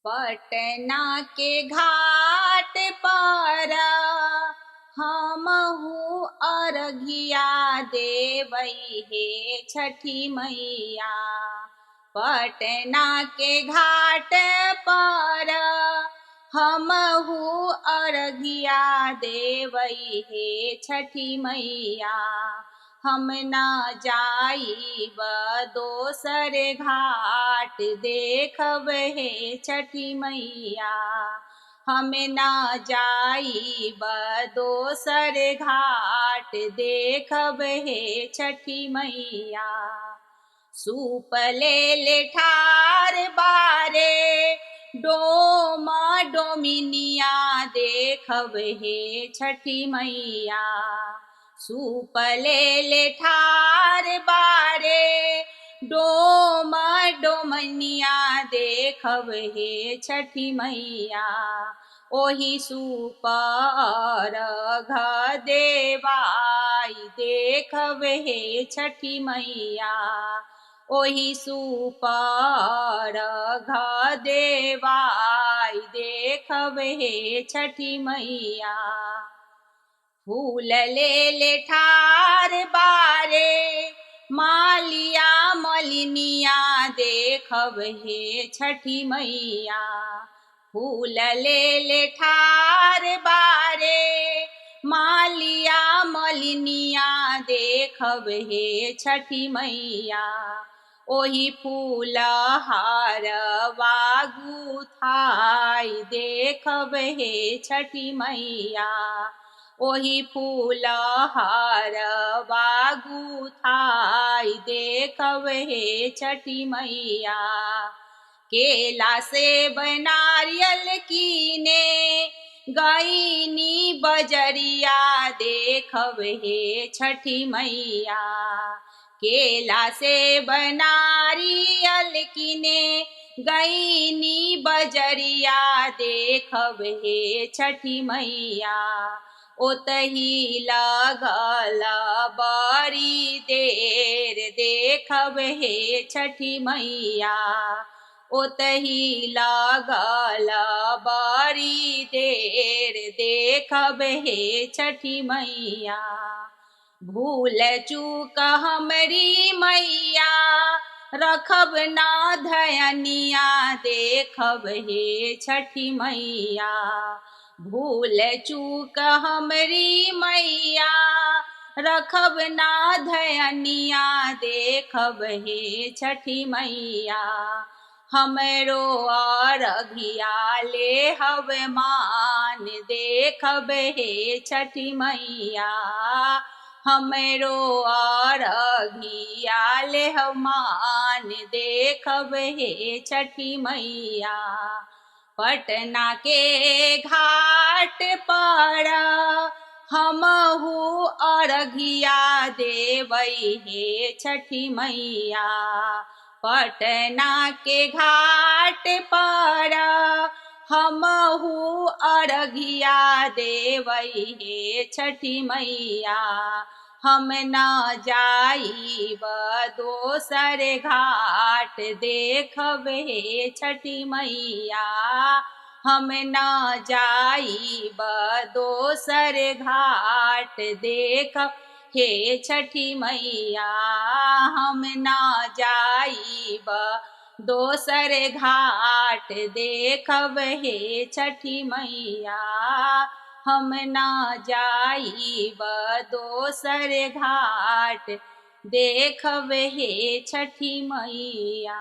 पटना के घाट पर हमहु अरघिया देबै हे छठी मैया। पटना के घाट पर हमहु अरघिया देबै हे छठी मैया। हम न जाइब दोसर घाट देखब हे छठी मैया। हम न जाइब दोसर घाट देखब हे छठी मैया। सूप ले ठार बारे डोमा डोमिनिया देखब हे छठी मैया। सूप ले ठार बारे डोमा डोमनिया देखब हे छठी मैया। ओहि सूप अर्घ देवाई देखब हे छठी मैया। ओहि सूप अर्घ देवाई देखब हे छठी मैया। फूल ले ठार बारे मालिया मलिनिया देखब हे छठी मैया। फूल ले ठार बारे मालिया मलिनिया देखब हे छठी मैया। ओहि फूल हारवा गुथाई देखब हे छठी मैया। ओहि फूल हारवा गुथाई देखब हे छठी मैया। केला सेब नारियल कीने गईनी बजरिया देखब हे छठी मैया। केला सेब नारियल कीने गईनी बजरिया देखब हे छठी मैया। ओतही लगल बड़ी देर देखब हे छठी मैया। ओतही लगल बड़ी देर देखब हे छठी मैया। भूल चूक हमरी मैया रखब ना धयनिया देखब हे छठी मैया। भूल चूक हमरी मैया रखब ना धयनिया देखब हे छठी मैया। हमरो अरघिया लेहब मान देखब हे छठी मैया। हमरो अरघिया लेहब मान देखब हे छठी मैया। पटना के घाट पर हमहु अरघिया देबै हे छठी मैया। पटना के घाट पर हमहु अरघिया देबै हे छठी मैया। हम न जाइब दोसर घाट देखब हे छठी मैया। हम न जाइब दोसर घाट देखब हे छठी मैया। हम न जाइब दोसर घाट देखब हे छठी मैया। हम न जाइब दोसर घाट देखब हे छठी मैया।